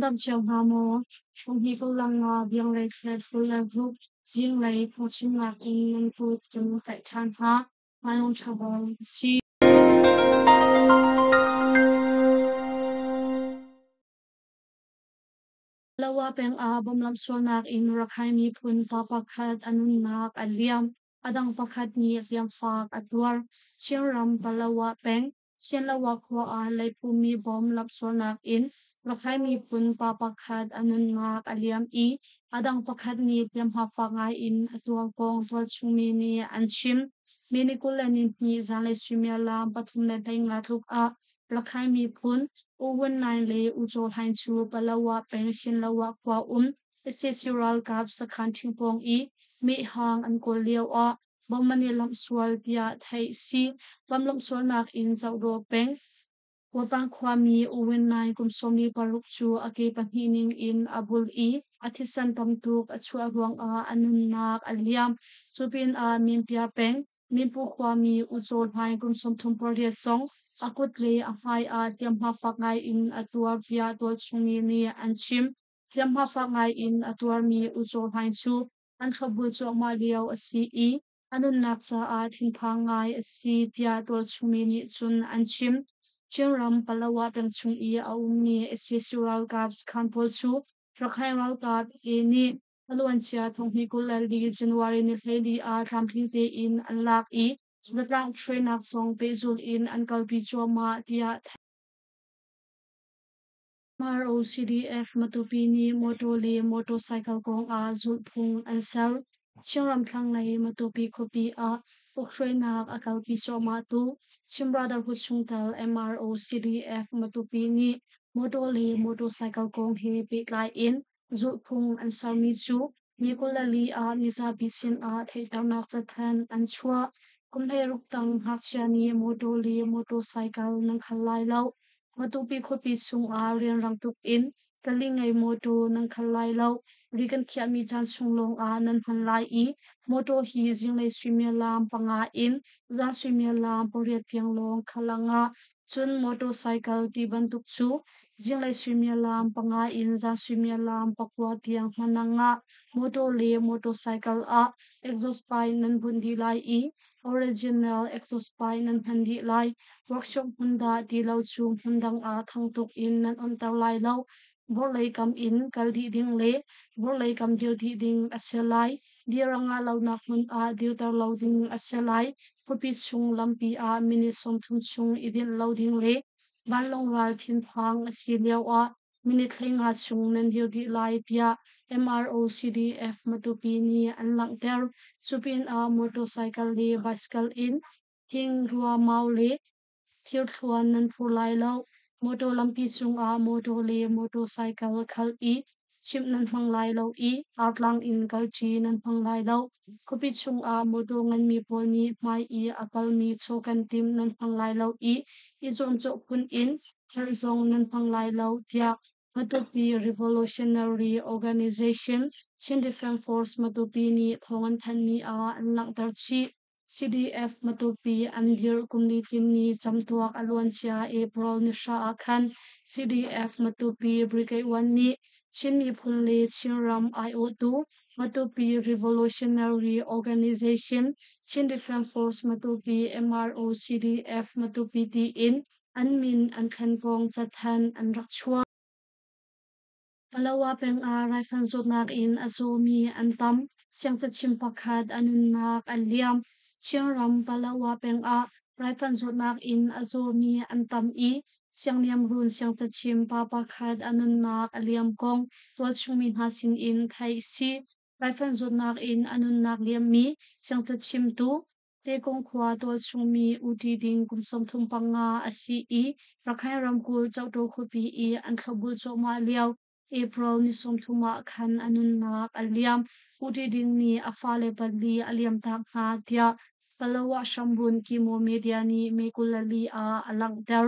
dam cio hnga maw? Hnih kulanga bianglei thlet kul le ruk zinglei phungchimnak in nan kut kan tlaih ṭhan hna. Hmailung ṭha bal a si. Lowa peng ah bomlam sualnak in Rakhine miphun pa pakhat a nunnak a liam. A dang pakhat nih hliamfak a tuar. Chinram Palawa peng Sianlawa khua ah leiphumi bom lamsualnak in Rakhine miphun pa pakhat a nunnak a liam i a dang pakhat nih hliamhma fak ngai in a tuar kong tualchungmi nih an chim. May ni 22 zanlei suimilam 3:15 tluk ah Rakhine miphun U Win Naing le U Caw Hlaing cu Palawa peng Shinlawa khua um sac ralkap sakhan ṭhingpawng i mehhang an kawl lioah bom an i lamhsual tiah theih si. Bom lamhsualnak in Cohdaw peng Kuapang khuami U Win Naing kum 16 cu a ke pahnih ning in a bul i a thisen tam tuk a chuah ruangah a nunnak a liam. Cu pinah Minpia peng Minpu khuami U Caw Hlaing kum 38 zong a kut le a hmai ah hliamhma fak ngai in a tuar tiah tualchungmi nih an chim. Hliamhma fak ngai in a tuarmi U Caw Hlaing cu an thlopbul cuahmah lio a si i a nunnak caah thinphang ngai a si tiah tualchungmi nih cun an chim. Chinram Palawa peng chung i a ummi sac ralkap sakhan pawl cu Rakhine ralkap E nih a luancia thonghnih 24 January ni 14 ah tlamtling tein an lak i zatlang hruainak zong pehzulh in an kalpi cuahmah tiah theih. MROCDF Matupi nih mawtaw le motorcycle kong ah zulhphung an ser. Chinram thlanglei Matupi khuapi ah ukhruainak a kalpi cuahmahtu Chin Brotherhood chungtel MROCDF Matupi nih mawtaw le motorcycle kong he pehtlai in zulhphung an sermi cu mi 24 ah mizapi sinah theihternak cathanh an chuah. Kum 16 tang ngakchia nih mawtaw le motorcycle nan khal lai lo. Matupi khuapi chungah rianrang tuk in tali ngei mawtaw nan khal lai lo. Ri kan khiahmi caan chung lawngah nan hman lai i mawtaw hi zinglei suimilam 5 in zan suimilam 8 tiang lawng khal a ngah. Cun motorcycle ti bantuk cu zinglei suimilam 5 in zan suimilam 9 tiang hman a ngah. Mawtaw le motorcycle ah exhaust pipe nan bunh dih lai i original exhaust pipe nan hman dih lai. Workshop hmun dah ti lo cu hmun dang ah thang tuk in nan onter lai lo. Vorlei kam in kal dih ding le vorlei kam dir dih ding a si lai. Dir a ngah lonak hmun ah dirter lo ding a si lai. Khuapi chung lampi ah minute 30 chung i dinh lo ding le vanlawng ral thinphang a si lio ah minute 15 chung nan dir dih lai tiah MROCDF Matupi nih an langhter. Cu pinah motorcycle le bicycle in thing, rua, mau le thirthluan nan phur lai lo. Motor lampi cungah motor le motorcycle khalh i chimh nan hmang lai lo i artlang in kalṭi nan hmang lai lo. Khuapi chungah motor nganmi pawl nih hmai i a kalmi chaw kan timh nan hmang lai lo i i zuamcawh phun in khelh zong nan hmang lai lo tiah Matupi Revolutionary Organization Chin Defense Force Matupi nih thawng an thanhmi ah an langhter chih. CDF Matupi an dirh kum li tlin ni camtuak a luancia April ni hra ah khan CDF Matupi Brigade 1 nih Chin miphun le Chinram aiawhtu Matupi Revolutionary Organization Chin Defense Force Matupi MRO CDF Matupi tiin an min an thlen kong cathanh an rak chuah. Palawa peng ah raifanh zawtnak in a zawmi an tam. Siangcachim pakhat a nunnak a liam. Chinram Palawa peng ah raifanh zawtnak in a zawmi an tam i Siangniamrun siangcachim pa pakhat a nunnak a liam kong tualchungmi hna sinin theih si. Raifanh zawtnak in a nunnak liammi siangcachimtu Tekong khua tualchungmi U Ti Ding kum 35 a si i Rakhine ramkulh Cohtaw khuapi i an thlopbul cuahmah lio April ni 30 ah khan a nunnak a liam. U Ti Ding nih a fale pali a liamtak hna tiah Palawa hrambun Kimo Media nih May 24 ah a langhter.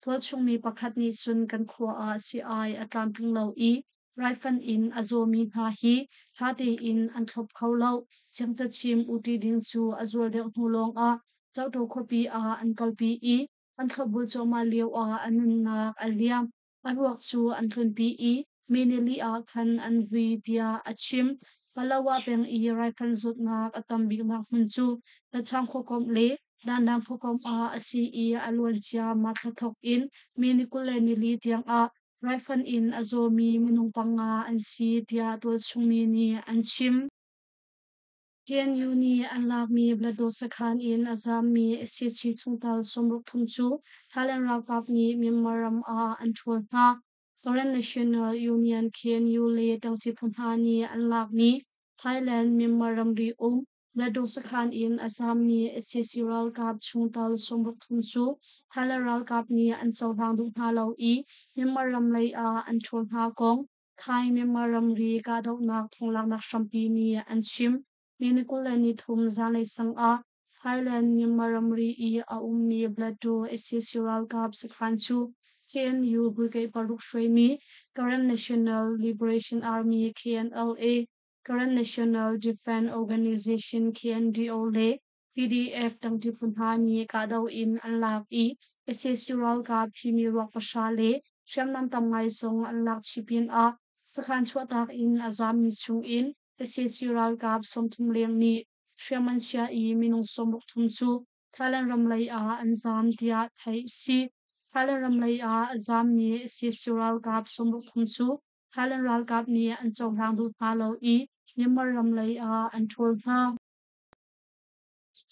Tualchungmi pakhat nih cun kan khua ah sii-ai a tlamtling lo i Raifanh in a zawmi hna hi ṭha tein an thlop kho lo. Siangcachim U Ti Ding cu a zual deuh hnu lawngah Cohtaw khuapi ah an kalpi i an thlopbul cuahmah lioah a nunnak a liam. A ruak cu an tlunpi i May nili ah khan an vui tiah a chim. Palawa peng i raifanh zawtnak a tam biknak hmun cu Lachang khuakomh le Dandang khuakomh ah a si i a luancia March thla thawk in May ni 24 tiang ah raifanh in a zawmi minung panga an si tiah tualchung mi nih an chim. KNU nih an lakmi Blado sakhan in a zaammi sac chungtel 63 cu Thailand ralkap nih Myanmar ram ah an ṭhawl hna. Karen National Union KNU le ṭangṭi phu hna nih an lakmi Thailand-Myanmar ramri um Blado sakhan in a zaammi sac ralkap chungtel 63 cu Thailand ralkap nih an cohlang duh hna lo i Myanmar ram lei ah an ṭhawl hna kong Thai-Myanmar ramri kahdohnak thonglaknak hrampi nih an chim. May ni 23 zanlei sang ah Thailand-Myanmar ramri i a ummi Blado sac ralkap sakhan cu KNU brigade paruk hruaimi Karen National Liberation Army KNLA, Karen National Defense Organization KNDO le PDF ṭangṭi phu hna nih kahdoh in an lak i sac ralkap thimi ruak pahra le hriamnam tam ngai zong an lak chih pinah sakhan chuahtak in a zaammi chungin sac ralkap 30 leng nih hriam an chiah i minung 63 cu Thailand ram lei ah an zaam tiah theih a si. Thailand ram lei ah a zaammi sac ralkap 63 cu Thailand ralkap nih an cohlang duh hna lo i Myanmar ram lei ah an ṭhawl hna.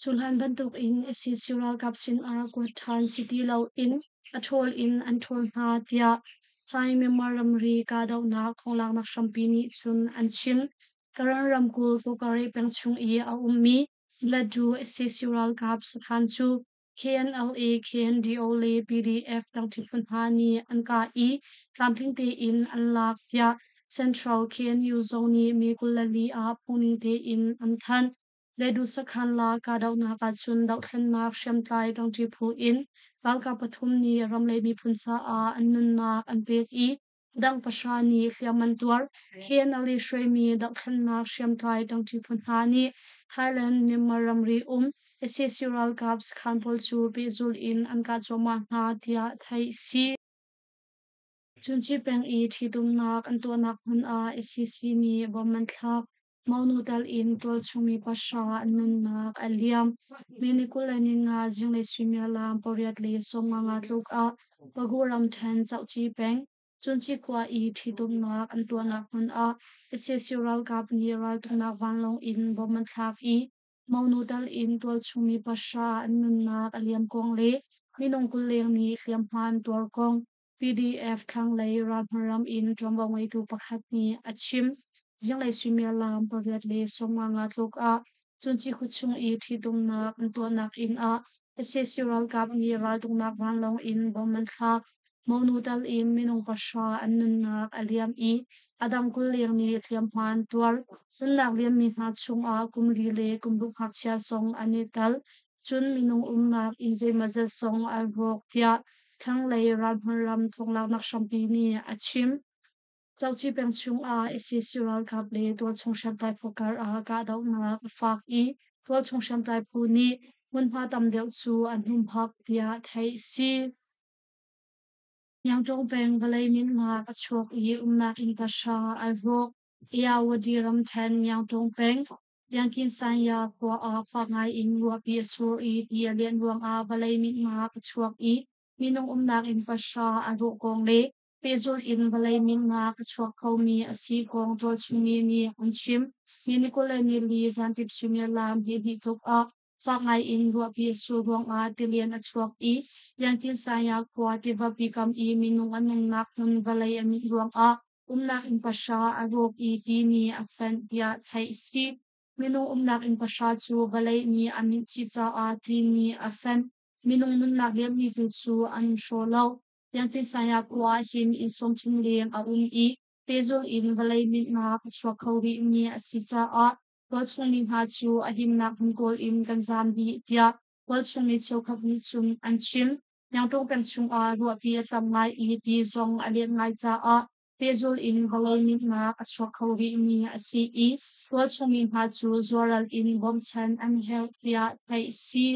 Cu hlan bantukin sac ralkap sinah kuat ṭhan si ti loin a ṭhawl in an ṭhawl hna, tiah Thai-Myanmar ramri kahdohnak thonglaknak hrampi nih cun an chim. Karen ramkulh Kawkare peng chung i a ummi Bladu sac ralkap sakhan cu KNLA, KNDO le PDF ṭangṭi phu hna nih an kah i tlamtling tein an lak, tiah Central KNU zong nih May 24 ah phungning tein an thanh. Ledu sakhan la kahdohnak ahcun dohthlennak hriamtlai ṭangṭi phu in ralkap pathum nih ram le miphun caah an nunnak an pek i dang pahra nih hliam an tuar. KNLA hruaimi dohthlennak hriamtlai ṭangṭi phu hna nih Thailand-Myanmar ramri um sac ralkap sakhan pawl cu pehzulh in an kah cuahmah hna tiah theih a si. Cunci peng i ṭhitumnak an tuahnak hmun ah sac nih bom an thlak. Monu tal in tualchung mi pahra an nunnak a liam. May ni 25 zinglei suimilam 8:55 tluk ah Pagu ramṭhen Cohci peng Cunci khua i ṭhitumnak an tuahnak hmun ah sac ralkap nih raltuknak vanlawng in bom an thlak i Monu tal in tualchung mi pahra an nunnak a liam kong le minung 20 leng nih hliamhma an tuar kong PDF thlanglei ralhmaram in ṭuanvo ngeitu pakhat nih a chim. Zinglei suimilam 8:55 tluk ah Cunci khuachung i ṭhitumnak an tuahnak inn ah sac ralkap nih raltuknak vanlawng in bom an thlak. Monu tal in minung pahra an nunnak a liam i a dang 20 leng nih hliamhma an tuar. Nunnak liammi hna chungah kum li le kum ruk ngakchia zong an i tel. Cun minung umnak inn zeimawzat zong an rawk tiah thlanglei ralhmun thonglaknak hrampi nih a chim. Coci peng chungah sac ralkap le tualchung hriamtlai phu kar ah kahdohnak a fak i tualchung hriamtlai phu nih hmunhma tam deuh cu an humhak tiah theih a si. Yangtong peng vawlei minhnak a chuak i umnak inn pahra ai rawk. Ayeyarwady ramṭhen Yangtong peng Yankinsanya khua ah fak ngai in ruahpi a sur i ti a lianh ruangah vawlei minhnak a chuak i minung umnak inn pahra a rawh kong le pehzulh in vawlei minhnak a chuak khomi a si kong tualchungmi nih an chim. Ni ni 24 zanṭip suimilam 12 tluk ah Fak ngaiin ruahpi a sur ruangah tilian a chuak i Yankinsaya khua tivapi kam i minung an nunnak hmun vawlei a minh ruangah umnak inn pahra a rawk i ti nih a fenh tiah theih a si. Minung umnak inn pahra cu vawlei nih a minh chih caah ti nih a fenh. Minung nunnak liammi tu cu an hraw lo. Yankinsaya khua ah hin inn 30 leng a um i pehzulh in vawlei minhnak a chuak kho rihmi a si caah Tualchungmi hna cu a himnak hmun kawl in kan zaam dih, tiah tualchungmi cheukhat nih cun an chim. Yangtong peng chungah ruahpi a tam ngai i ti zong a lianh ngai caah pehzulh in vawlei minhnak a chuak kho rihmi a si i tualchungmi hna cu zuaral in bawmchan an herh, tiah theih a si.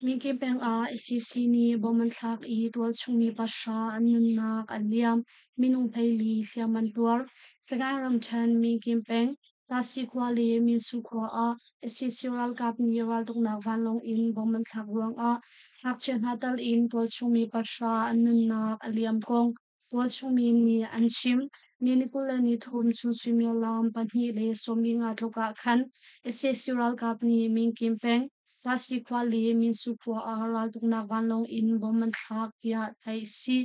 Minkin peng ah sac nih bomb an thlak i tualchung mi pahra an nunnak an liam, minung 14 hliam an tuar. Sagaing ramṭhen Minkin peng Tasi khua le Minsu khua ah sac ralkap nih raltuknak vanlawng in bomb an thlak ruangah ngakchia hna tal in tualchung mi pahra an nunnak a liam kong tualchung mi nih an chim. Ni 23 chun suimilam 2:45 tluk ah khan sac ralkap nih Minkin peng Tasi khua le Minsu khua ah raltuknak vanlawng in bomb an thlak tiah theih a si.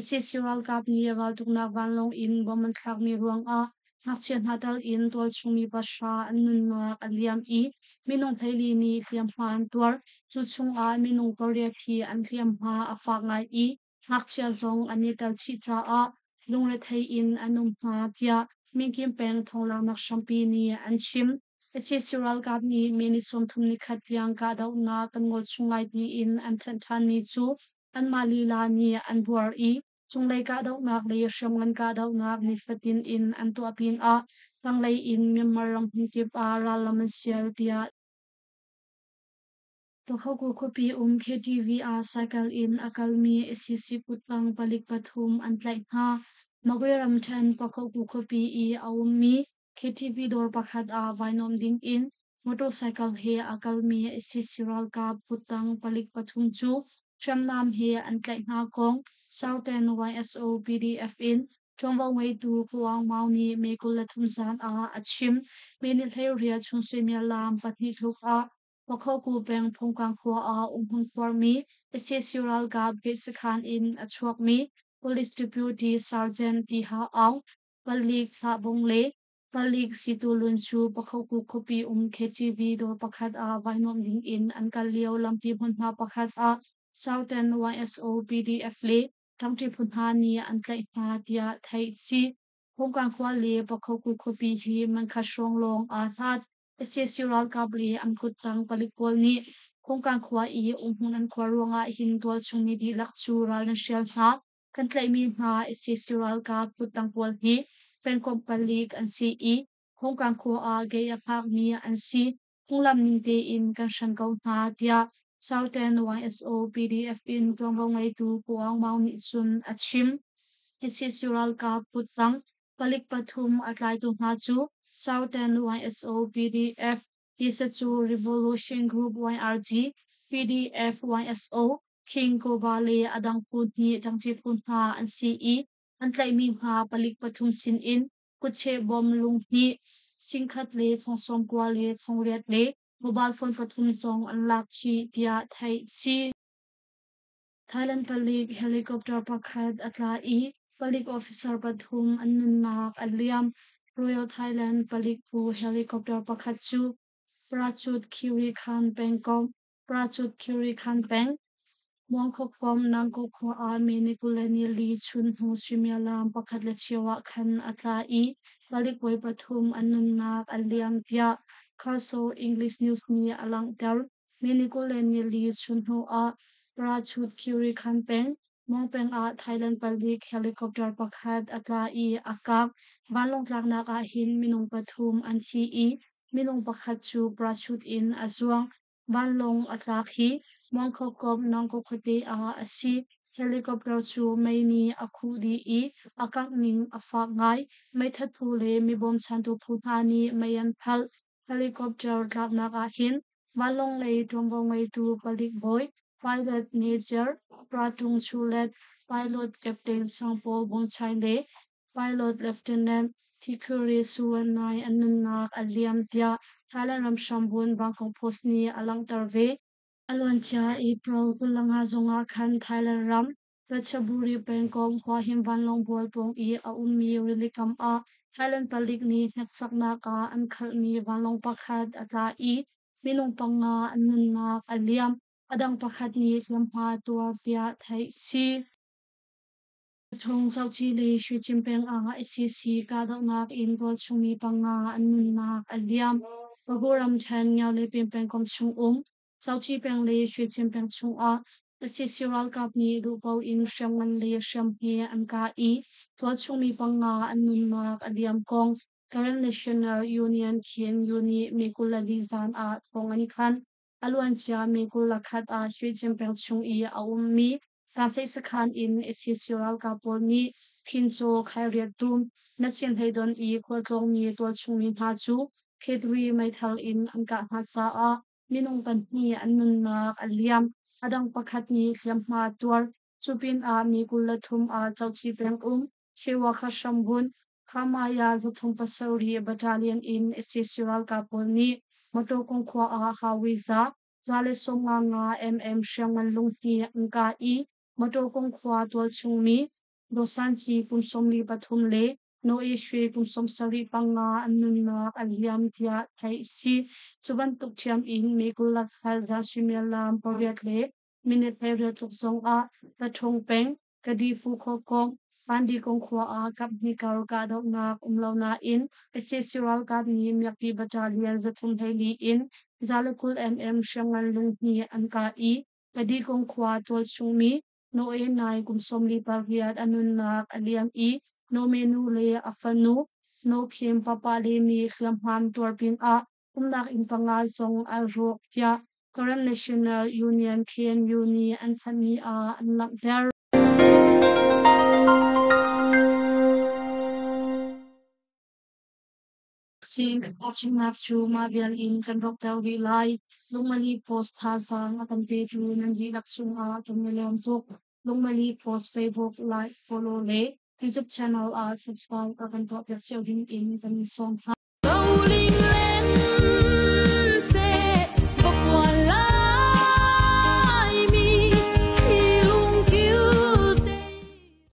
Sac ralkap nih raltuknak vanlawng in bomb an thlakmi ruangah ngakchia hna tal in tualchung mi pahra an nunnak a liam i minung 14 nih hliamhma an tuar. Cu chungah minung pariat hi an hliamhma a fak ngai i ngakchia zong an i tel chih caah lungrethei in an um hna tiah Minkin peng thawnglanghnak hrampi nih an chim. Sac ralkap nih May ni 31 tiang kahdohnak kan ngol chung lai tiin an thanh ṭhanmi cu anmah lila nih an buar i cunglei kahdohnak le hriamngan kahdohnak nifatin in an tuah pinah tanglei in Myanmar ram hmunkip ah rallam an sial tiah Pakhoku khuapi um KTV ah cycle in a kalmi sac kuttang palik pathum an tlaih hna. Magwe ramṭhen Pakhoku khuapi i a ummi KTV dawr pakhat ah vainawm ding in motorcycle he a kalmi sac ralkap kuttang palik pathum cu hriamnam he an tlaih hna kong Southern YSO PDF in ṭuanvo ngeitu Ko Aung Maung nih May 23 zan ah a chim. May ni 18 chung suimilam 2 tluk ah Pakhoku peng Phungkang khua ah umhmun khuarmi sac ralkap gate sakhan in a chuakmi Police Deputy Sergeant Tiha Aung, palik Hlahbung le palik Situlun cu Pakhoku khuapi um KTV dawr pakhat ah vainawm ding in an kal lio lampi hmunhma pakhat ah Southern YSO PDF le ṭangṭi phu hna nih an tlaih hna tiah theih a si. Phungkang khua le Pakhoku khuapi hi mankhat hrawng lawng aa hlat. Sac ralkap le an kuttang palik pawl nih Phungkang khua i umhmun an khuar ruangah hin tualchung mi dihlak cu ral an hrial hna. Kan tlaihmi hna sac ralkap kuttang pawl hi pengkomh palik an si i Phungkang khua ah gei a phakmi an si. Phunglam ning tein kan hren ko hna, tiah Southern YSO PDF in ṭuanvo ngeitu Pu Aung Maung nih cun a chim. Sac ralkap kuttang Palik pathum a tlaitu hna cu Southern YSO PDF, Tisacu Revolution Group YRG, PDF YSO, King Koba le a dang phu hnih ṭangṭi phu hna an si i an tlaihmi hna palik pathum sinin kutcheh bom lung hnih, 10,000 le 90,000 le 800 le mobile phone pathum zong an lak chih tiah theih a si. Thailand palik helicopter pakhat a tla i palik officer pathum an nunnak a liam. Royal Thailand palik phu helicopter pakhat cu Prachuap Khiri Khan pengkomh Prachuap Khiri Khan peng, Muangkhawkom Nangkok khua ah May ni 24 chun hnu suimilam 1:15 ah khan a tla i palik bawi pathum an nunnak a liam tiah Khaso English News nih a langhter. May ni 24 chun hnu ah Prachuap Khiri Khan peng, Muang peng ah Thailand palik helicopter pakhat a tla i a kak. Vanlawng tlaknak ah hin minung pathum an thi i minung pakhat cu parachute in a zuang. Vanlawng a tlak hi Muangkhawkom Nangkaw khuate ah a si. Helicopter cu mei nih a khuh dih i a kangh ning a fak ngai. Meithat phu le mi bawmchantu phu hna nih mei an phalh. Helicopter tlaknak ah hin vanlawng lei ṭuanvo ngeitu palik bawi Pilot Major Pratung Chulet, Pilot Captain Sangpaw Bungchai le Pilot Lieutenant Thikuri Suwanai an nunnak a liam tiah Thailand ram hrambun Bangkok Post nih a langhter ve. A luancia April 25 zongah khan Thailand ram Ratchaburi pengkomh Hua Hin vanlawng bual pawng i a ummi rilikam ah Thailand palik nih hneksaknak ah an khalhmi vanlawng pakhat a tla i minung panga an nunnak a liam. A dang pakhat nih hliamhma tuar tiah theih si. Thong Zohci le Shuichim peng ah sac kahdohnak in tualchungmi panga an nunnak a liam. Bago ramṭhen Ngiaolepin pengkomh chungum Zohci peng le Shuichim peng chungah sac ralkap nih duhpoh in hriamngan le hriamhme an kah i tualchungmi panga an nunnak a liam kong Karen National Union KNU nih May 24 zan ah thawng an thanh. A luancia May 21 ah Shwecin peng chung i a ummi Saseih sakhan in sac ralkap pawl nih Khincaw Khairiat dum Nachin hleidon i khualtlawngmi tualchungmi hna cu K3 meithal in an kah hna caah minung pahnih an nunnak a liam. A dang pakhat nih hliamhma a tuar. Cu pinah mi 23 ah Coci peng um Shewakha hrambunh Khamaya 37 Battalion in sac ralkap pawl nih Mawṭaw khua ah Hawiza 155 mm hriamngan lunghnih an kah i Mawṭaw khua tualchungmi Dawsanci kum 43 le Noe Shwe kum 75 an nunnak a liam tiah theih a si. Cu bantuk ṭhiam in May 21 zan suimilam pariat le minute 18 tluk zongah Taṭhung peng Kadifu khuakawng Pandikong khua ah kaphnih kar kahdohnak um lo nain sac ralkap nih miakpi battalion 324 in 120 mm hriamngan lunghnih an kah i Kadikong khua tualchungmi Noe Nai kum 48 a nunnak a liam i Nome nu le a fanu No Khim papa le nih hliamhma tuar pinah umnak inn panga zong an rawk tiah Karen National Union KNU nih an thanhmi ah an langhter. Chimnak cu mah vial in kan rawkter rih lai. Lungmali Post thazaang a kan petu nan dihlak cungah kan i lawm tuk. Lungmali Post Facebook like, follow le YouTube channel ah subscribe a kan tuahpiak cio ding in kan in sawm hna.